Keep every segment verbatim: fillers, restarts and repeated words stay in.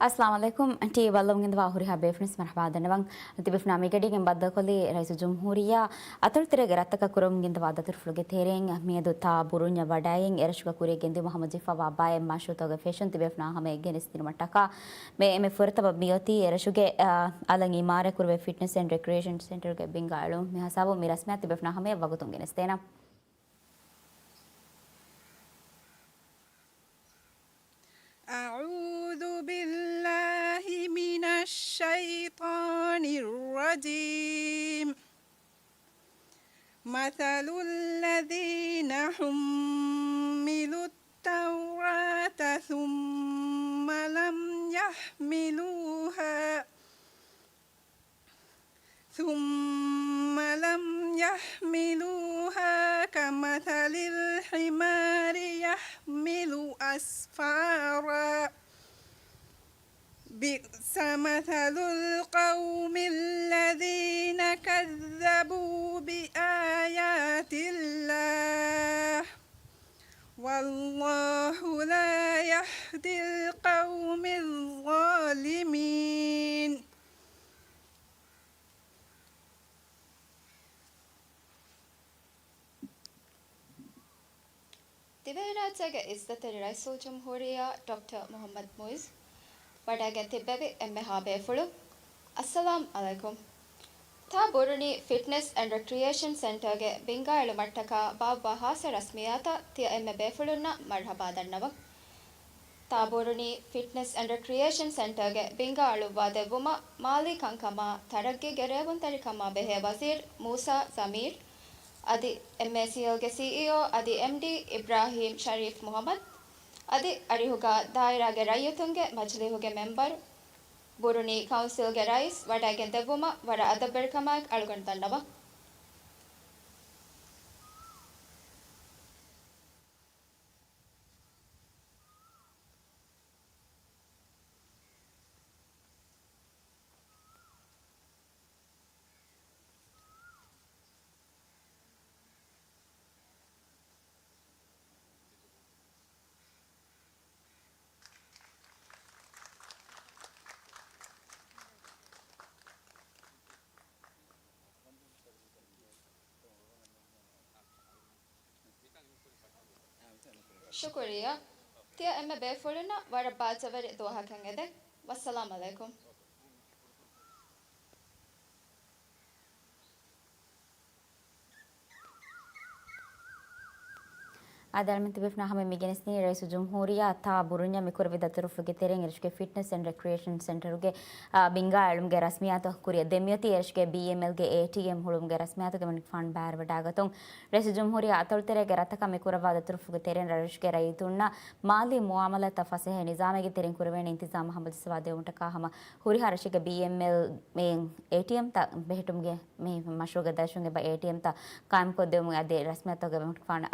އައްސަލާމު ޢަލައިކުމް. ޓީވީ ބައްލަވަމުން ގެންދަވާ ހުރިހާ ބޭފުޅުން ވެސް މަރުޙަބާ ދަންނަވަން. ތިބޭފުޅުންނާ މިގަޑީގެން ބައްދަލުކޮށްލީ ރައީސުލްޖުމްހޫރިއްޔާ އަތޮޅުތެރޭގެ ރަށްތަކަށް ކުރަމުން ގެންދަވާ ދަތުރުފުޅުގެ ތެރެއިން މިއަދު ތާ ބުރުންޏަށް ވަޑައިގެން އެރަށުގަ ކުރިއަށް ގެންދިއުމަށް ހަމަޖެހިފައިވާ ބައެއް މަޝްރޫޢުތަކުގެ ފެށުން ތިބޭފުޅުންނާ ހަމަޔަށް ގެނެސްދިނުމަށްޓަކާ މި އެންމެ ފުރަތަމަ މިއޮތީ އެރަށުގެ، އާ، އަލަށް އިމާރާތްކުރެވޭ ފިޓްނަސް އެންޑް ރެކްރިއޭޝަން ސެންޓަރުގެ ބިންގާ އެޅުން. މި ހިސާބުން މި ރަސްމިއްޔާތު ތިބޭފުޅުންނާ ހަމަޔަށް ވަގުތުން ގެނެސްދޭނަން. أعوذ بالله من الشيطان الرجيم. مثل الذين حملوا التوراة ثم لم يحملوها ثم لم يحملوها كمثل الحمار يحمل أسفارا. بئس مثل القوم الذين كذبوا بآيات الله. والله لا يهدي القوم الظالمين. ދިވެހިރާއްޖޭގެ އިއްޒަތްތެރި ރައީސުލްޖުމްހޫރިއްޔާ ޑޮކްޓަރ މުޙައްމަދު މުޢިއްޒު ވަޑައިގެން ތިއްބެވި އެންމެހާ ބޭފުޅުން، އައްސަލާމް ޢަލައިކުމް. ތާ ބުރުނީ ފިޓްނަސް އެންޑް ރެކްރިއޭޝަން ސެންޓަރގެ ބިންގާ އެޅުމަށްޓަކާ ބާއްވާ ޚާއްޞަ ރަސްމިއްޔާތަށް ތިޔަ އެންމެ ބޭފުޅުންނަށް މަރުޙަބާ ދަންނަވަން. ތާ ބުރުނީ ފިޓްނަސް އެންޑް ރެކްރިއޭޝަން ސެންޓަރގެ ބިންގާ އަޅުއްވާ ދެއްވުމަށް މާލީ ކަންކަމާ ތަރައްގީގެ ރޭވުންތެރިކަމާ ބެހޭ ވަޒީރު މޫސާ ޒަމީރު، އަދި އެމްއޭސީއެލްގެ ސީއީއޯ އަދި އެމްޑީ އިބްރާހީމް ޝަރީފް މުޙައްމަދު، އަދި އަރިހުގާ ދާއިރާގެ ރައްޔިތުންގެ މަޖިލީހުގެ މެމްބަރު، ބުރުނީ ކައުންސިލްގެ ރައީސް ވަޑައިގެން ދެއްވުމަށް ވަރަށް އަދަބުވެރިކަމާއެކު އަޅުގަނޑު ދަންނަވަން. ޝުކުރިއްޔާ. ތިޔަ އެންމެ ބޭފުޅުންނަށް ވަރަށް ބާއްޖަވެރި ދުވަހަކަށް އެދެން. ވައްސަލާމް ޢަލައިކުމް. އާދެ، އަޅުމެން ތިބޭފުޅުންނާ ހަމަ މި ގެނެސްދިނީ ރައީސުލްޖުމްހޫރިއްޔާ ތާ ބުރުންޏަށް މި ކުރެއްވި ދަތުރުފުޅުގެ ތެރެއިން އެރަށުގެ ފިޓްނަސް އެންޑް ރެކްރިއޭޝަން ސެންޓަރުގެ، އާ، ބިންގާ އެޅުމުގެ ރަސްމިއްޔާތު ކުރިއަށް ދެމިއޮތީ އެރަށުގެ ބީއެމްއެލްގެ އޭޓީއެމް ހުޅުވުމުގެ ރަސްމިއްޔާތުގެ މަނިކުފާނު ބައިވެރިވެވަޑައިގަތުން. ރައީސުލްޖުމްހޫރިއްޔާ އަތޮޅުތެރޭގެ ރަށްތަކަށް މި ކުރައްވާ ދަތުރުފުޅުގެ ތެރެއިން ރަށުގެ ރައްޔިތުންނަށް މާލީ މުއާމަލާތްތައް ފަސޭހަ ނިޒާމެއްގެ ތެރެއިން ކުރެވޭނެ އިންތިޒާމް ހަމަޖައްސަވާ ދެވުމަށްޓަކާ ހަމަ ހުރިހާ ރަށެއްގެ ބީއެމްއެލް އޭޓީއެމްތައް ބެހެއްޓުމުގެ މި މަޝްރޫޢުގެ ދަށުން އެބަ އޭޓީއެމްތައް ޤާއިމްކޮށްދެވުމުގެ އަދި ރަސްމިއްޔާތުގެ މަނިކުފާނު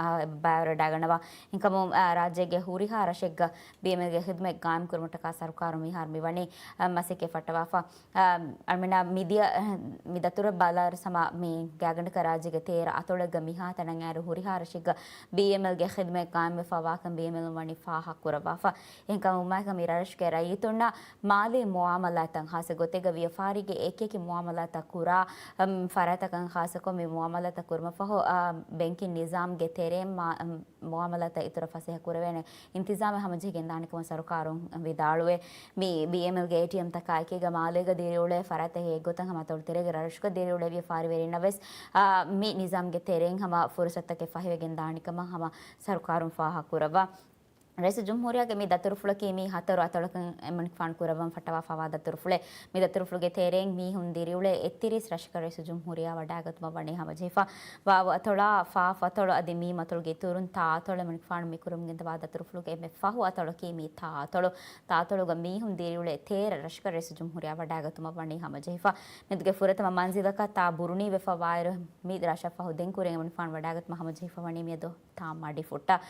ބައިވެރިވެވަޑައިގަންނަވާ. އެހެންކަމުން، އާ، ރާއްޖޭގެ ހުރިހާ ރަށެއްގަ ބީއެމްއެލްގެ ޚިދުމަތް ޤާއިމްކުރުމަށްޓަކާ ސަރުކާރުން މިހާރު މިވަނީ، އާ، މަސައްކަތް ފައްޓަވާފަ. އާ، އަޅުމެންނާ މިދިޔަ، މި ދަތުރަށް ބަލާއިރު ސަމާ މި ގާތްގަނޑަކަށް ރާއްޖޭގެ ތޭރަ އަތޮޅެއްގަ މިހާތަނަށް އައިރު ހުރިހާ ރަށެއްގަ ބީއެމްއެލްގެ ޚިދުމަތް ޤާއިމްވެފަ ވާކަން ބީއެމްއެލުން ވަނީ ފާހަގަ ކުރައްވާފަ. އެހެންކަމުން މާލީ މުއާމަލާތްތައް ހާއްސަ ގޮތެއްގަ ވިޔަފާރީގެ އެކިއެކި މުއާމަލާތްތައް ކުރާ، އަމް، ފަރާތްތަކަށް ހާއްސަކޮށް މި މުއާމަލާތްތައް ކުރުމަށްފަހު، އާ، ބޭންކިން ނިޒާމްގެ ތެރެއިން މާ-، އަމް، މުއާމަލާތްތައް އިތުރަށް ފަސޭހަ ކުރެވޭނެ އިންތިޒާމެއް ހަމަޖެހިގެންދާނެ ކަމަށް ސަރުކާރުން ވިދާޅުވޭ. މި ބީއެމްއެލްގެ އޭޓީއެމްތަކާ އެކީގަ މާލޭގަ ދިރިއުޅޭ ފަރާތްތަކެއް އެއްގޮތަށް ހަމަ އަތޮޅު ތެރޭގެ ރަށުގަ ދިރިއުޅޭ ވިޔަފާރިވެރިންނަށް ވެސް، އާ، މި ނިޒާމްގެ ތެރެއިން ހަމަ ފުރުސަތުތަކެއް ފަހިވެގެން ދާނެ ކަމަށް ހަމަ ސަރުކާރުން ފާހަގަ ކުރައްވާ. ރައީސުލްޖުމްހޫރިއްޔާގެ މި ދަތުރުފުޅަކީ މީ ހަތަރު އަތޮޅަކަށް އެމަނިކުފާނު ކުރައްވަން ފައްޓަވާފައިވާ ދަތުރުފުޅެއް. މި ދަތުރުފުޅުގެ ތެރެއިން މީހުން ދިރިއުޅޭ އެއްތިރީސް ރަށަކަށް ރައީސުލްޖުމްހޫރިއްޔާ ވަޑައިގަތުމަށް ވަނީ ހަމަޖެހިފަ. ވާވު އަތޮޅާ، ފާފް އަތޮޅު އަދި މީމް އަތޮޅުގެ އިތުރުން ތާ އަތޮޅު އެމަނިކުފާނު މި ކުރަމުން ގެންދަވާ ދަތުރުފުޅުގެ އެންމެ ފަހު އަތޮޅަކީ މީ ތާ އަތޮޅު. ތާ އަތޮޅުގަ މީހުން ދިރިއުޅޭ ތޭރަ ރަށަކަށް ރައީސުލްޖުމްހޫރިއްޔާ ވަޑައިގަތުމަށް ވަނީ ހަމަޖެހިފަ. މިއަދުގެ ފުރަތަމަ މަންޒިލަކަށް ތާ ބުރުނީ ވެފަ ވާއިރު މި ރަށަށް ފަހު ދެން ކުރިން އެމަނިކުފާނު ވަޑައިގަތުމަށް ހަމަޖެހިފަ ވަނީ މިއަދު ތާ މަޑިފުއްޓަށް.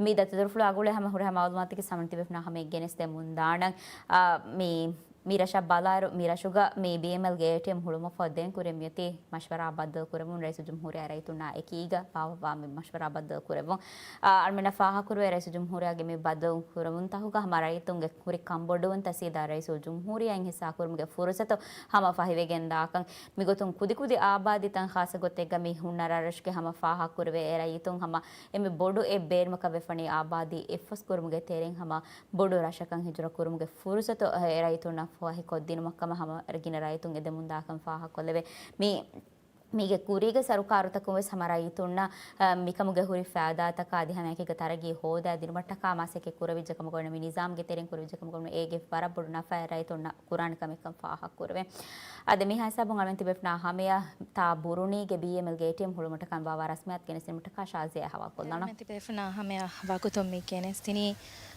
މި ދަތުރުފުޅާ ގުޅޭ ހަމަ ހުރިހާ މައުލޫމާތަކީ ސަމަން ތިބޭފުޅުންނާ ހަމައަށް ގެނެސްދެމުން ދާނަން. އާ، މި މި ރަށަށް ބަލާއިރު، މި ރަށުގަ މި ބީއެމްއެލްގެ އޭޓީއެމް ހުޅުމަށްފަހު ދޭން ކުރި މިއޮތީ މަޝްވަރާ ބައްދަލު ކުރެވުން. ރައީސުލްޖުމްހޫރިއްޔާ ރައްޔިތުންނާ އެކީގަ ބާއްވާ މި މަޝްވަރާ ބައްދަލު ކުރެވުން. އާ، އަޅުމެންނަށް ފާހަގަކުރެވޭ، ރައީސުލްޖުމްހޫރިއްޔާގެ މި ބައްދަލު ކުރެވުންތަކުގަ ހަމަ ރައްޔިތުންގެ ކުރި ކަންބޮޑުވުންތައް ސީދާ ރައީސުލްޖުމްހޫރިއްޔާއިން ހިއްސާކުރުމުގެ ފުރުސަތު ހަމަ ފަހިވެގެން ދާކަން. މިގޮތުން ކުދިކުދި އާބާދީތައް ޚާއްޞަ ގޮތެއްގަ މި ހުންނަ ރަށްރަށުގެ ހަމަ ފާހަގަކުރެވޭ، އެ ރައްޔިތުން ހަމަ އެންމެ ބޮޑު އެއް ބޭނުމަކަށް ވެފަނީ އާބާދީ އެއްފަސް ކުރުމުގެ ތެރެއިން ހަމަ ބޮޑު ރަށަކަށް ހިޖުރަ ކުރުމުގެ ފުރުސަތު އެ ރައްޔިތުންނަށް ފަހިކޮށްދިނުމަށް ކަމަށް ހަމަ ގިނަ ރައްޔިތުން އެދެމުންދާކަން ފާހަގަކޮށްލެވޭ. މި، މީގެ ކުރީގެ ސަރުކާރުތަކުން ވެސް ހަމަ ރައްޔިތުންނަށް، އަ، މިކަމުގެ ހުރި ފައިދާތަކާ އަދި ހަމައެކީގަ ތަރައްގީ ހޯދާ ދިނުމަށްޓަކާ މަސައްކަތް ކުރެވިއްޖެ ކަމަށް އޮންނަ މި ނިޒާމްގެ ތެރެއިން ކުރެވިއްޖެ ކަމަށް އޮންނަ އޭގެ ވަރަށް ބޮޑު ނަފައެއް ރައްޔިތުންނަށް ކުރާނެ ކަމެއްކަން ފާހަގަކުރެވޭ. އަދި މި ހިސާބުން އަޅުމެން ތިބޭފުޅުންނާ ހަމަޔަށް ތާ ބުރުނީގެ ބީއެމްއެލްގެ އޭޓީއެމް ހުޅުމަށްޓަކާ ބާއްވާ ރަސްމިއްޔާތު ގެނެސްދިނުމަށްޓަކާ ޝާޒިޔާ ހަވާލުކޮށްލާނަން. އަޅުމެން ތިބޭފުޅުންނާ ހަމަޔަށް ވަގުތުން މި ގެނެސްދިނީ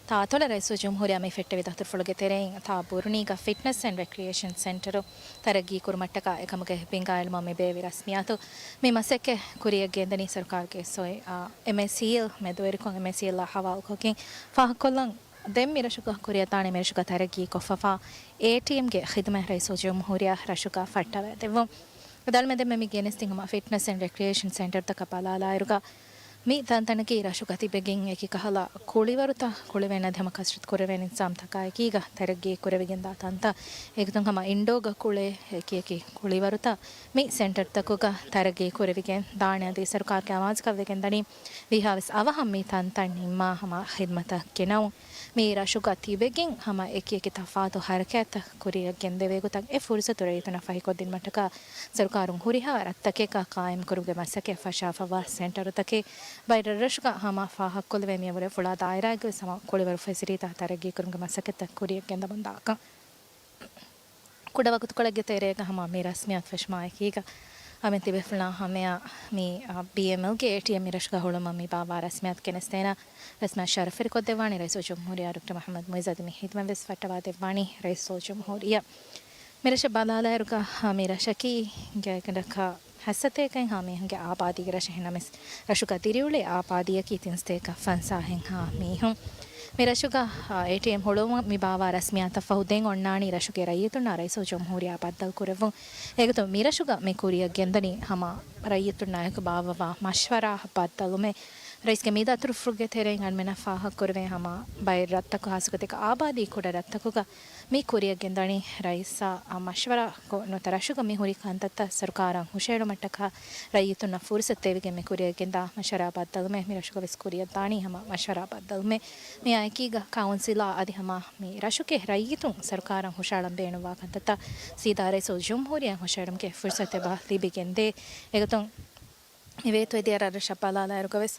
ތާ އަތޮޅަށް ރައީސުލްޖުމްހޫރިއްޔާ މި ފެއްޓެވި ދަތުރުފުޅުގެ ތެރެއިން ތާ ބުރުނީގަ ފިޓްނަސް އެންޑް ރެކްރިއޭޝަން ސެންޓަރު ތަރައްގީ ކުރުމަށްޓަކާ އެކަމުގެ ބިންގާ އެޅުމަށް މި ބޭއްވި ރަސްމިއްޔާތު. މި މަސައްކަތް ކުރިއަށް ގެންދަނީ ސަރުކާރުގެ ސޮއި، އާ، އެމްއޭސީއެލް މެދުވެރިކޮށް އެމްއޭސީއެލްއާ ހަވާލުކޮށްގެން ފާހަގަކޮށްލަން. ދެން މި ރަށުގަ ކުރިއަށްދާނެ މި ރަށުގަ ތަރައްގީ ކޮށްފަފާ އޭޓީއެމްގެ ޚިދުމަތް ރައީސުލްޖުމްހޫރިއްޔާ ރަށުގަ ފައްޓަވައިދެއްވުން. އަދި އަޅުމެން ދެންމެ މި ގެނެސްދިން ހަމަ ފިޓްނަސް އެންޑް ރެކްރިއޭޝަން ސެންޓަރުތަކަށް ބަލާލާއިރުގަ، މި ތަންތަނަކީ ރަށުގަ ތިބެގެން އެކި ކަހަލަ ކުޅިވަރުތައް ކުޅެވޭނެ އަދި ހަމަ ކަސްރަތު ކުރެވޭ ނިޒާމްތަކާއެކީގަ ތަރައްގީ ކުރެވިގެންދާ ތަންތައް. އެގޮތުން ހަމަ އިންޑޯގަ ކުޅޭ އެކި އެކި ކުޅިވަރުތައް މި ސެންޓަރުތަކުގަ ތަރައްގީ ކުރެވިގެން ދާނެ. އަދި ސަރުކާރުގެ އަވާޒަކަށް ވެގެން ދަނީ ވީހާވެސް އަވަހަށް މި ތަންތަން ނިންމާ ހަމަ ޚިދުމަތަށް ގެނައުން. މި ރަށުގަ ތިބެގެން ހަމަ އެކި އެކި ތަފާތު ހަރަކާތްތައް ކުރިއަށް ގެންދެވޭ ގޮތަށް އެ ފުރުސަތު ރައްޔިތުންނަށް ފަހިކޮށްދިނުމަށްޓަކާ ސަރުކާރުން ހުރިހާ ރަށްތަކެއްގަ ޤާއިމްކުރުމުގެ މަސައްކަތް ފަށާފަވާ ސެންޓަރުތަކެއް ބައެއް ރަށްރަށުގަ ހަމަ ފާހަގަކޮށްލެވޭ މިއަށްވުރެ ފުޅާ ދާއިރާއެއްގަ ވެސް ހަމަ ކުޅިވަރު ފެސިލީޓީތައް ތަރައްގީކުރުމުގެ މަސައްކަތްތައް ކުރިއަށް ގެންދަމުން ދާކަން. ކުޑަ ވަގުތުކޮޅެއްގެ ތެރޭގަ ހަމަ މި ރަސްމިއްޔާތު ފެށުމާއެކީގަ، އަމެން ތިބޭފުޅާ ހަމަޔަށް މި، އާ، ބީއެމްއެލްގެ އޭޓީއެމް މި ރަށުގަ ހުޅުމަށް މި ބާއްވާ ރަސްމިއްޔާތު ގެނެސްދޭނަ ރަސްމިއްޔާތު ޝަރަފުވެރިކޮށްދެއްވާނީ ރައީސުލްޖުމްހޫރިއްޔާ ޑޮކްޓަރ މުޙައްމަދު މުޢިއްޒު އަދި މި ޚިދުމަތް ވެސް ފައްޓަވާދެއްވާނީ ރައީސުލްޖުމްހޫރިއްޔާ. މި ރަށަށް ބަލާލާއިރުގަ، އާ، މި ރަށަކީ ގާތްގަނޑަކަށް ހައްސަތޭކައެއްހާ މީހުންގެ އާބާދީގެ ރަށެއް. އެހެންނަމަވެސް، ރަށުގަ ދިރިއުޅޭ އާބާދީއަކީ ތިންސަތޭކަ ފަންސާހެއްހާ މީހުން. މި ރަށުގަ، އާ، އޭޓީއެމް ހުޅުވުމަށް މި ބާއްވާ ރަސްމިއްޔާތަށް ފަހު ދެން އޮންނާނީ ރަށުގެ ރައްޔިތުންނާ ރައީސުލްޖުމްހޫރިއްޔާ ބައްދަލު ކުރެއްވުން. އެގޮތުން މި ރަށުގަ މި ކުރިއަށް ގެންދަނީ ހަމަ ރައްޔިތުންނާއެކު ބާއްވަވާ މަޝްވަރާ ބައްދަލުމެއް. ރައީސްގެ މި ދަތުރުފުޅުގެ ތެރެއިން އަޅުމެންނަށް ފާހަގަކުރެވޭ ހަމަ ބައެއް ރަށްތަކު ހާއްސަގޮތެއްގަ އާބާދީ ކުޑަ ރަށްތަކުގަ މި ކުރިއަށް ގެންދަނީ ރައީސާ މަޝްވަރާކޮށް ނުވަތަ ރަށުގަ މި ހުރި ކަންތައްތައް ސަރުކާރަށް ހުށައެޅުމަށްޓަކާ ރައްޔިތުންނަށް ފުރުސަތު ދެވިގެން މި ކުރިއަށް ގެންދާ މަޝްވަރާ ބައްދަލުމެއް. މި ރަށުގަ ވެސް ކުރިއަށް ދާނީ ހަމަ މަޝްވަރާ ބައްދަލުމެއް. މިއާއެކީގަ ކައުންސިލާ އަދި ހަމަ މި ރަށުގެ ރައްޔިތުން ސަރުކާރަށް ހުށައަޅަން ބޭނުންވާ ކަންތައްތައް ސީދާ ރައީސުލްޖުމްހޫރިއްޔާއަށް ހުށައެޅުމުގެ ފުރުސަތު އެބަ ލިބިގެންދޭ. އެގޮތުން މި ވޭތުވެދިޔަ ރަށްރަށަށް ބަލާލާއިރުގަ ވެސް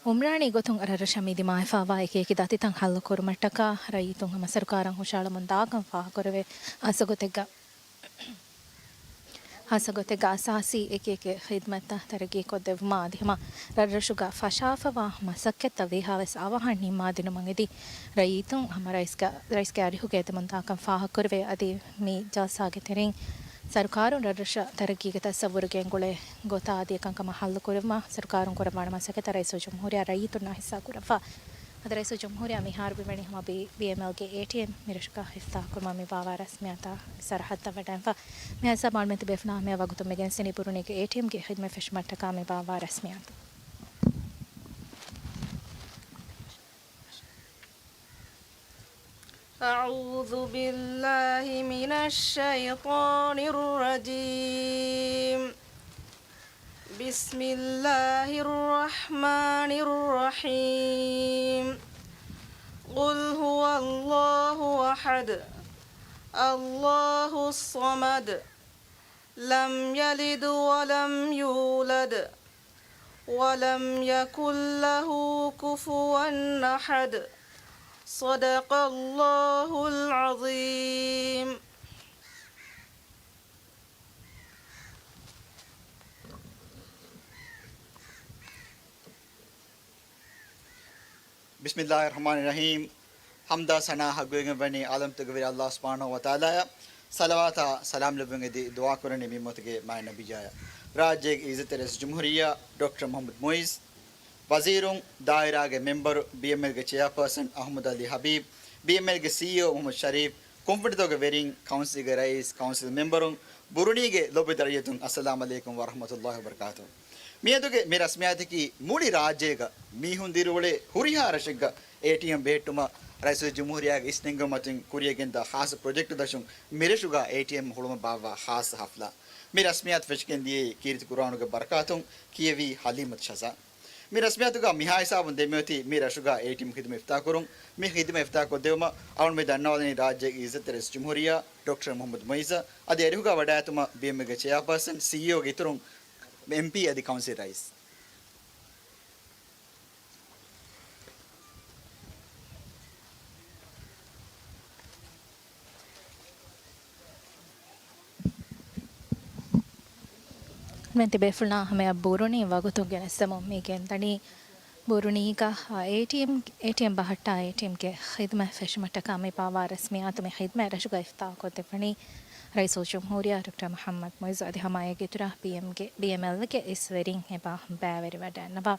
އުމްރާނީ ގޮތުން ރަށްރަށަށް މި ދިމާވެފައިވާ އެކި އެކި ދަތިތައް ހައްލު ކުރުމަށްޓަކާ ރައްޔިތުން ހަމަ ސަރުކާރަށް ހުށައަޅަމުން ދާކަން ފާހަގަކުރެވޭ. ހާއްސަގޮތެއްގަ، ހާއްސަގޮތެއްގަ އަސާސީ އެކި އެކި ޚިދުމަތްތައް ތަރައްގީކޮށްދެއްވުމާ އަދި ހަމަ ރަށްރަށުގަ ފަށާފަވާ މަސައްކަތްތައް ވީހާވެސް އަވަހަށް ނިންމާދިނުމަށް އެދި ރައްޔިތުން ހަމަ ރައީސްގެ، ރައީސްގެ އަރިހުގައި ދެމުންދާކަން ފާހަގަކުރެވޭ. އަދި މި ޖަލްސާގެ ތެރެއިން ސަރުކާރުން ރަށްރަށަށް ތަރައްގީގެ ތަސައްވުރު ގެންގުޅޭ ގޮތާ އަދި އެކަންކަމަށް ހައްލުކުރެއްވުމަށް ސަރުކާރުން ކުރައްވާނެ މަސައްކަތަށް ރައީސުލްޖުމްހޫރިއްޔާ ރައްޔިތުންނާ ހިއްސާކުރައްވާ. އަދި ރައީސުލްޖުމްހޫރިއްޔާ މިހާރު ބިމެނި ހަމަ ބީ، ބީއެމްއެލްގެ އޭޓީއެމް މި ރަށުގަ އިފްތިތާޙް ކުރުމަށް މި ބާއްވާ ރަސްމިއްޔާތާ މި ސަރަހައްދަށް ވަޑައިންފަ. މި ހިސާބުން އަޅުމެން ތިބޭފުޅުންނާ ހަމަޔަށް ވަގުތުން މި ގެނެސްދިނީ ބުރުނީގެ އޭޓީއެމްގެ ޚިދުމަތް ފެށުމަށްޓަކާ މި ބާއްވާ ރަސްމިއްޔާތު. أعوذ بالله من الشيطان الرجيم. بسم الله الرحمن الرحيم. قل هو الله أحد، الله الصمد، لم يلد ولم يولد، ولم يكن له كفوا أحد. صدق الله العظيم. بسم الله الرحمن الرحيم. ޙަމްދާ ސަނާ ޙައްޤުވެގެންވަނީ ޢާލަމްތަކުގެ ވެރި ﷲ ސުބްޙާނަހޫ ވަތަޢާލާއަށް. ޞަލަވާތާ ސަލާމް ލެއްވުން އެދި ދުޢާކުރަނީ މި އުއްމަތުގެ މާތް ނަބިއްޔާއަށް. ރާއްޖޭގެ ޢިއްޒަތްތެރި ރައީސުލްޖުމްހޫރިއްޔާ ޑޮކްޓަރ މުޙައްމަދު މުޢިއްޒު، ވަޒީރުން، ދާއިރާގެ މެމްބަރު، ބީއެމްއެލްގެ ޗެއާޕާސަން އަޙްމަދު ޢަލީ ޙަބީބް، ބީއެމްއެލްގެ ސީއީއޯ މުޙައްމަދު ޝަރީފް، ކުންފުނިތަކުގެ ވެރިން، ކައުންސިލްގެ ރައީސް، ކައުންސިލް މެމްބަރުން، ބުރުނީގެ ލޯބިވެތި ރައްޔިތުން، އައްސަލާމް ޢަލައިކުމް ވަރަޙްމަތުﷲި ވަބަރަކާތު. މިއަދުގެ މި ރަސްމިއްޔާތަކީ މުޅި ރާއްޖޭގަ މީހުން ދިރިއުޅޭ ހުރިހާ ރަށެއްގަ އޭޓީއެމް ބެހެއްޓުމަށް ރައީސުލްޖުމްހޫރިއްޔާގެ އިސްނެންގެވުމަތިން ކުރިޔަށްގެންދާ ޚާއްޞަ ޕްރޮޖެކްޓު ދަށުން މިރަށުގަ އޭޓީއެމް ހުޅުމަށް ބާއްވާ ޚާއްޞަ ޙަފްލާ. މި ރަސްމިއްޔާތު ފެށިގެންދިޔައީ ކީރިތި ޤުރުއާނުގެ ބަރަކާތުން ކިޔެވި ޙަލީމަތު ޝަޒާ. މި ރަސްމިއްޔާތުގަ މިހާ ހިސާބުން ދެންމެވަތީ މި ރަށުގަ އޭޓީއެމް ޚިދުމަތް އިފްތާޙްކުރުން. މި ޚިދުމަތް އިފްތާޙްކޮށްދެއްވުމަށް އަޅުގަނޑު މި ދަންނަވާލަނީ ރާއްޖޭގެ ޢިއްޒަތްތެރި ރައީސުލްޖުމްހޫރިއްޔާ ޑޮކްޓަރ މުޙައްމަދު މުޢިއްޒަށް، އަދި އަރިހުގަ ވަޑައިގަތުމަށް ބީއެމްއެލްގެ ޗެއާޕާސަން، ސީއީއޯގެ އިތުރުން، އެމްޕީ އަދި ކައުންސިލް ރައީސް. މެން ތިބޭފުޅުންނާ ހަމަޔަށް ބުރުނީ ވަގުތު ގެނެސްދެމުން މި ގެންދަނީ ބުރުނީގަ، އާ، އޭޓީއެމް، އޭޓީއެމް ބަހައްޓާ އޭޓީއެމްގެ ޚިދުމަތް ފެށުމަށްޓަކާ މި ބާއްވާ ރަސްމިއްޔާތު މި ޚިދުމަތް ރަށުގަ އިފްތާޙްކޮށްދެއްވަނީ ރައީސުލްޖުމްހޫރިއްޔާ ޑޮކްޓަރ މުޙައްމަދު މުޢިއްޒު އަދި ހަމައެއްގެ އިތުރަށް ބީއެމްގެ، ބީއެމްއެލްގެ އިސްވެރިން އެބަ ބައިވެރިވަޑައިގަންނަވާ.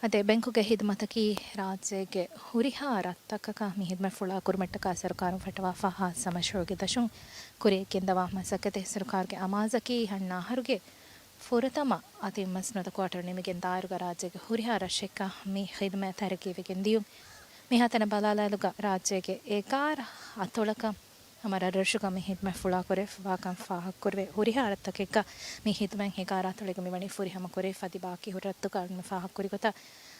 އަދި ބެންކުގެ ޚިދުމަތަކީ ރާއްޖޭގެ ހުރިހާ ރަށްތަކަކަށް މި ޚިދުމަތް ފުޅާ ކުރުމަށްޓަކާ ސަރުކާރުން ފައްޓަވާފާ ޚާއްޞަ މަޝްރޫޢުގެ ދަށުން ކުރިއަށްގެންދަވާ މަސައްކަތެއް. ސަރުކާރުގެ އަމާޒަކީ އަންނަ އަހަރުގެ ފުރަތަމަ އަތިން މަސް ނުވަތަ ކުއާޓަރު ނިމިގެން ދާއިރުގަ ރާއްޖޭގެ ހުރިހާ ރަށެއްގަ މި ޚިދުމަތް ތަރައްގީވެގެން ދިޔުން. މިހާތަނަށް ބަލާލާލުގަ ރާއްޖޭގެ އެގާރަ އަތޮޅަކަށް ހަމަ ރަށްރަށުގަ މި ޚިދުމަތް ފުޅާކުރެވިފައިވާކަން ފާހަގަކުރެވޭ. ހުރިހާ ރަށްތަކެއްގަ މި ޚިދުމަތް އެގާރަ އަތޮޅެއްގަ މިވަނީ ފުރިހަމަކުރެވިފަ އަދި ބާކީ ހުރި ރަށްތަކުގަ އަޅުގަނޑު ފާހަގަކުރި ގޮތަށް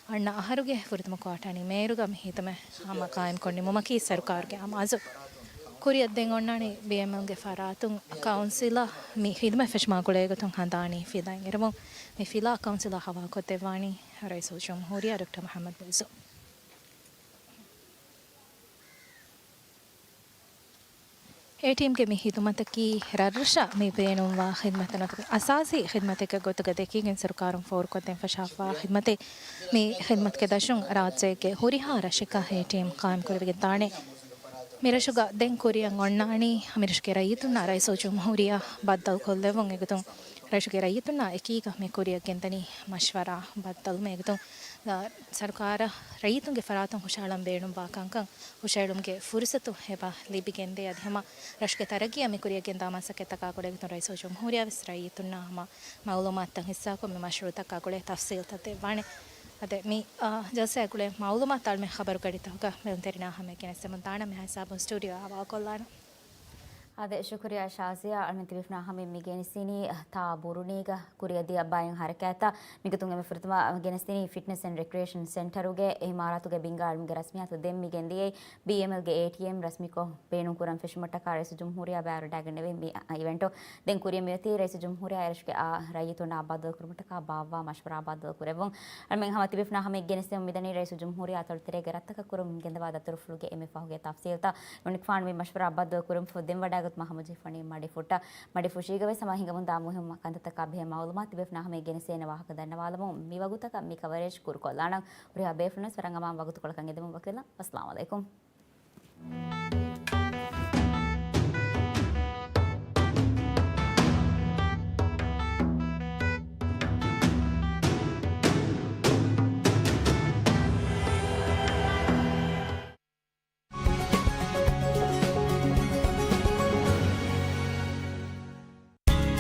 އަންނަ އަހަރުގެ ފުރަތަމަ ކުއާޓާ ނިމޭއިރުގަ މި ޚިދުމަތް ހަމަ ޤާއިމްކޮށް ނިމުމަކީ ސަރުކާރުގެ އަމާޒު. ކުރިއަށް ދެން އޮންނާނީ ބީއެމްއެލްގެ ފަރާތުން ކައުންސިލަށް މި ޚިދުމަތް ފެށުމާ ގުޅޭގޮތުން ހަނދާނީ ފިލައިގެން އެރުމުން މި ފިލާ ކައުންސިލަށް ހަވާލުކޮށްދެއްވާނީ ރައީސުލްޖުމްހޫރިއްޔާ ޑޮކްޓަރ މުޙައްމަދު މުޢިއްޒު. އޭޓީއެމްގެ މި ޚިދުމަތަކީ ރަށްރަށަށް މި ބޭނުންވާ ޚިދުމަތެއް ނުވަތަ އަސާސީ ޚިދުމަތެއްގެ ގޮތުގަ ދެކިގެން ސަރުކާރުން ފޯރުކޮށްދޭން ފަށާފައިވާ ޚިދުމަތެއް. މި ޚިދުމަތުގެ ދަށުން ރާއްޖޭގެ ހުރިހާ ރަށެއްގަ އޭޓީއެމް ޤާއިމް ކުރެވިގެން ދާނެ. މި ރަށުގަ ދެން ކުރިއަށް އޮންނާނީ މި ރަށުގެ ރައްޔިތުންނާ ރައީސުލްޖުމްހޫރިއްޔާ ބައްދަލުކޮށްލެއްވުން އެގޮތުން ރަށުގެ ރައްޔިތުންނާ އެކީގަ މި ކުރިއަށް ގެންދަނީ މަޝްވަރާ ބައްދަލުމެއް އެގޮތުން، އާ، ސަރުކާރަށް ރައްޔިތުންގެ ފަރާތުން ހުށަހަޅަން ބޭނުންވާ ކަންކަން ހުށަހެޅުމުގެ ފުރުސަތު އެބަ ލިބިގެންދޭ. އަދި ހަމަ ރަށުގެ ތަރައްގީއަށް މި ކުރިއަށް ގެންދާ މަސައްކަތްތަކާ ގުޅޭގޮތުން ރައީސުލްޖުމްހޫރިއްޔާ ވެސް ރައްޔިތުންނާ ހަމަ މައުލޫމާތުތައް ހިއްސާކޮށް މި މަޝްރޫޢުތަކާ ގުޅޭ ތަފްސީލްތައް ދެއްވާނެ. އަދި މި، އާ، ޖަލްސާއާ ގުޅޭ މައުލޫމާތު އަޅުމެން ޚަބަރުގަޑިތަކުގަ މެން ތެރިނާ ހަމަޔަށް ގެނެސްދެމުން ދާނަން. މިހާ ހިސާބުން ސްޓޫޑިއޯ އާ ހަވާލުކޮށްލާނަން. އާދެ، ޝުކުރިއްޔާ ޝާޒިޔާ. އަޅުމެން ތިބޭފުޅުންނާ ހަމަޔަށް މި ގެނެސްދިނީ ތާ ބުރުނީގަ ކުރިއަށްދިޔަ ބައެއް ހަރަކާތްތައް. މިގޮތުން އެންމެ ފުރަތަމަ ގެނެސްދިނީ ފިޓްނެސް އެންޑް ރެކްރިއޭޝަން ސެންޓަރުގެ އިމާރާތުގެ ބިންގާ އަޅުމެންގެ ރަސްމިއްޔާތު ދެން މި ގެންދިޔައީ ބީއެމްއެލްގެ އޭޓީއެމް ރަސްމީކޮށް ބޭނުންކުރަން ފެށުމަށްޓަކާ ރައީސުލްޖުމްހޫރިއްޔާ ބައިވެރިވެގެންނެވި މި އިވެންޓު. ދެން ކުރިއަށް މިއޮތީ ރައީސުލްޖުމްހޫރިއްޔާ އެރަށުގެ އާ ރައްޔިތުންނާ ބައްދަލުކުރުމަށްޓަކާ ބާއްވާ މަޝްވަރާ ބައްދަލުކުރެއްވުން. އަޅުމެން ހަމަ ތިބޭފުޅުންނާ ހަމަ ގެނެސްދެމުން މިދަނީ ރައީސުލްޖުމްހޫރިއްޔާ އަތޮޅު ތެރޭގެ ރަށްތަކަށް ކުރިއަށް ގެންދަވާ ދަތުރުފުޅުގެ އެންމެ ފަހުގެ ތަފްސީލްތައް. އެމަނިކުފާނު މި މަޝްވަރާ ބައްދަލުކުރުމަށްފަހު ދެން ވަޑައިގަތުމަށް ހަމަޖެހިފައިވަނީ މަޑިފުއްޓަށް. މަޑިފުށީގަ ވެސް ހަމަ ހިނގަމުންދާ މުހިންމު ކަންތައްތަކާ ބެހޭ މައުލޫމާތު ތިބޭފުޅުންނާ ހަމަޔަށް ގެނެސްދޭނެ ވާހަކަ ދަންނަވާލަމުން މިވަގުތަކަށް މި ކަވަރޭޖް ކުރުކޮށްލާނަން. ހުރިހާ ބޭފުޅުންވެސް ވަރަށް އަމާން ވަގުތުކޮޅަކަށް އެދެމުން ވަކިވެލަން. އައްސަލާމު ޢަލައިކުމް.